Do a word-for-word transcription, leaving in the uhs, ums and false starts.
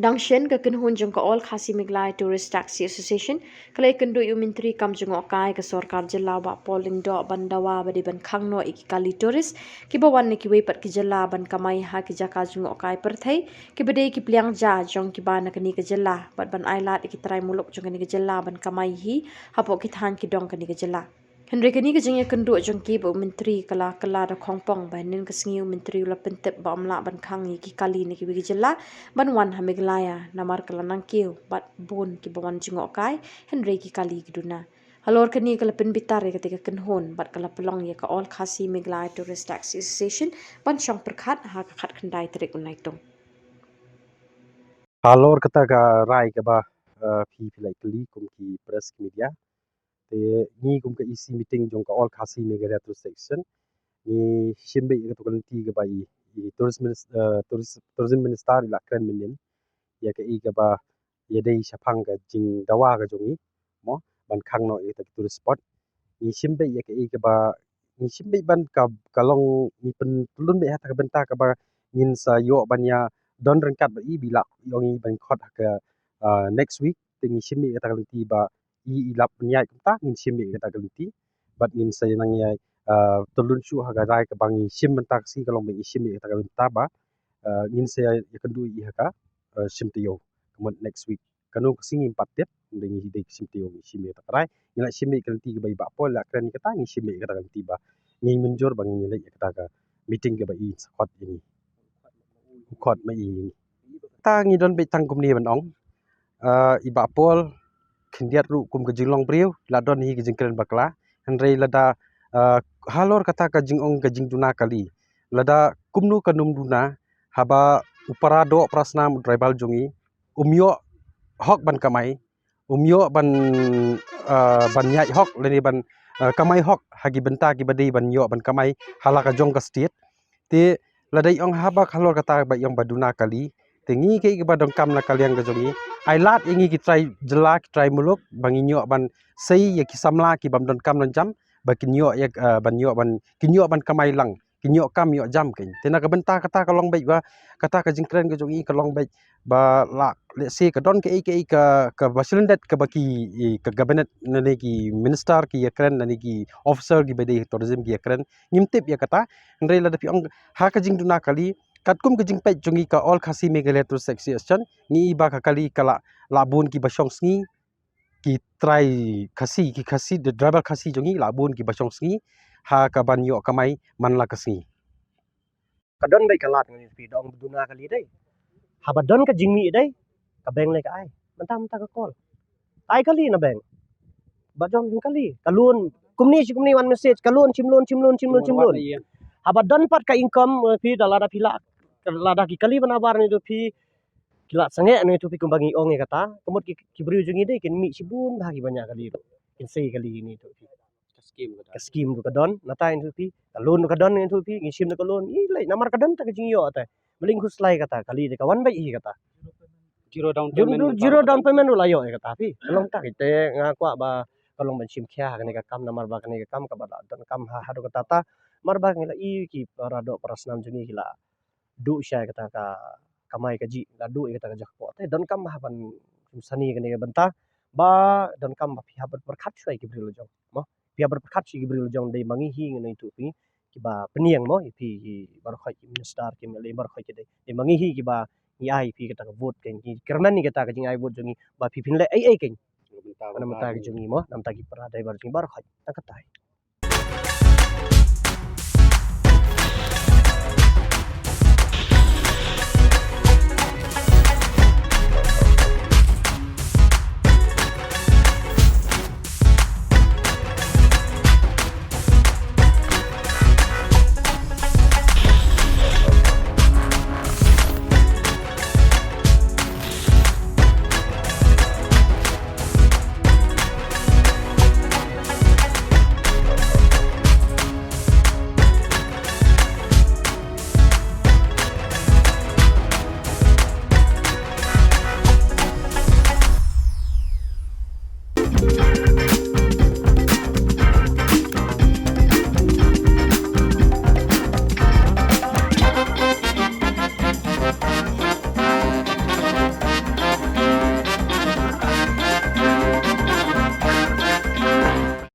Dang shen, ka kynhun jong ka All Khasi Meghalaya Tourist Taxi Association ka la ïakynduh ïa u Myntri kam jngohkai ka sorkar jylla, Bah Paul Lyngdoh, ban dawa ba dei ban khang noh ïa ki kali tourist kiba wan na kiwei pat ki jylla ban kamai ha ki jaka jngohkai pyrthei kiba dei ki pliang ja jong kiba na kane ka jylla, bad ban ailad ïa ki trai muluk jong kane ka jylla ban kamai hi hapoh ki thaiñ ki dong kane ka jylla. Hynrei kane ka jingïakynduh jong ki bad u Myntri ka la kylla da khongpong, ba hynnin ka sngi u Myntri u la pyntip ba ym lah ban khang ïa ki kali na kiwei ki jylla ban wan ha Meghalaya, namar ka la nangkiew bad bun kiba wan jngohkai hynrei ki kali ki duna. Halor kane ka la pynbitar ïa katei ka kynhun bad ka la pynlong ïa ka All Khasi Meghalaya Tourist Taxi Association ban shong pyrkhat ha ka khatkhyndai tarik u Naitung. Halor kata ka rai kaba, eh, phi, phi la kylli kum ki press, ki media, te ngi kum ka E C meeting jong ka All Khasi Meghalaya Tourist Association, ngi shim beit ïa kata ka lynti kaba i, i tourist minis-, eh, tourist, tourism minister i la kren mynnin ïa kaei kaba ïadei shaphang ka jingdawa ka jong i, mo, ban khang noh ïa kata ki tourist spot. Ngi shim beit ïa kaei kaba, ngi shim beit ban ka, ka long, ngi pynlong beit ha kata ka bynta kaba ngin sa ïoh ban ïa don ryngkat bad i, ba i lah ïong i ban khot ha ka, ah, next week. Te ngi shim beit ïa kata ka lynti ba i, i lah ban ïaid kumta, ngin shim beit ïa kata ka lynti. Bad ngin sa nang ïa, ah, pynlong shuh ha ka rai kaba ngi shim mynta ka sngi, ka long ba ngi shim beit ïa kata ka lynti ba, ah, ngin sa ïa, ïakynduh ïa i ha ka, ah, shim taïew. Ka mut next week. Kano ka sngi ngim pat tip, hynrei ngi dei ka shim taïew, ngi shim ïa kata ka rai. Ngi la shim ïa ka lynti kaba i Bah Paul i la kren ïa kata, ngi shim ïa kata ka lynti ba ngi mynjur ba ngin ïaleit ïa kata ka meeting kaba i sa khot ïa ngi. U khot ma i ïa ngi. Ta ngi don beit tang kumne ban ong. Ah, i Bah Paul khyndiat ruh kum ka jinglong briew la don hi ka jingkren bakla. Hynrei lada, ah, halor kata ka jingong ka jingduna kali, lada kumno kan ym duna, haba u para doh para snam, u tribal jong i, um ïoh hok ban kamai, um ïoh ban, ah, ban ïaid hok lane ban, ah, kamai hok ha ki bynta kiba dei ban ïoh ban kamai ha la ka jong ka state. Te lada i ong haba halor kata ba i ong ba duna kali, te ngi kaei kaba donkam na ka liang ka jong ngi, ai lad ïa ngi ki trai jylla, ki trai muluk, ba ngin ïoh ban sei ïa ki samla ki bym donkam nongjam, ba kin ïoh ïa, ah, ban ïoh ban, kin ïoh ban kamai lang, kin ïoh kam ïoh jam kein. Te na ka bynta kata ka long beit ba, kata ka jingkren ka jong i ka long beit ba lah, let's say, ka don kaei kaei ka, kaba shlyndet kaba ki, i, ka cabinet lane ki minister ki ïakren lane ki officer kiba dei tourism ki ïakren. Ngim tip ïa kata, hynrei lada phi ong ha ka jingduna kali, katkum ka jingpeit jong ngi ka All Khasi Meghalaya Tourist Association, ngi i ba ka kali ka lah, lah bun kiba shong sngi, ki trai Khasi, ki Khasi, the tribal Khasi jong ngi lah bun kiba shong sngi ha kaban ïoh kamai man la ka sngi. Ka don beit ka lad ngan ïathuh phi, da ong ba duna kali dei. Haba don ka jingmih dei, ka bank leh ka ai. Mynta mynta ka call. Ai kali na bank. Ba jong jong kali. Ka loan. Kumne shi kumne wan message. Ka loan, shim loan, shim loan, shim loan, shim loan. Haba don pat ka income, eh, phi da lada phi lah, lada ki kali ba nabar ne to phi, ki lah sangeh ne to phi kumba ngi ong ïa kata. Ka mut ki, ki briew jong ngi dei kin mih shibun bha kiba ñiah kali ruh. Kin sei kali ne to phi. Ka skim ruh ka don, nata ïathuh phi. Ka loan ruh ka don ïathuh phi, ngi shim na ka loan. I lei, namar ka don ta ka jingïoh ta. Ba lyngkhuslai kata, kali dei ka wan beit hi kata. Zero down payment ruh la ïoh ïa kata phi. Ka long ta, te nga kwah ba ka long ban shim khia kane ka kam, namar ba kane ka kam kaba la donkam ha haduh katta ta. Namar ba ngi la i ki para doh para snam jong ngi ki la duh shai kata ka kamai kajih, la duh ïa kata ka jackpot. Te donkam ba ha ban sani kane ka bynta ba donkam ba phi hap ban pyrkhat shuwa ïa ki briew la jong. Mo, phi hap ban pyrkhat shuwa ïa ki briew la jong, dei ma ngi hi ngan ïathuh phi kiba pynïeng mo, ïa phi ki baroh khoit ki minister, ki M L A baroh khoit ki dei. Dei ma ngi hi kiba ngi ai phi kata ka vote, ka ngi kyrmen ïa kata ka jingai vote jong ngi ba phi phin leh ei ei kein. Na bynta ka jong ngi mo, na bynta ki para driver jong ngi baroh khoit. Tang katai.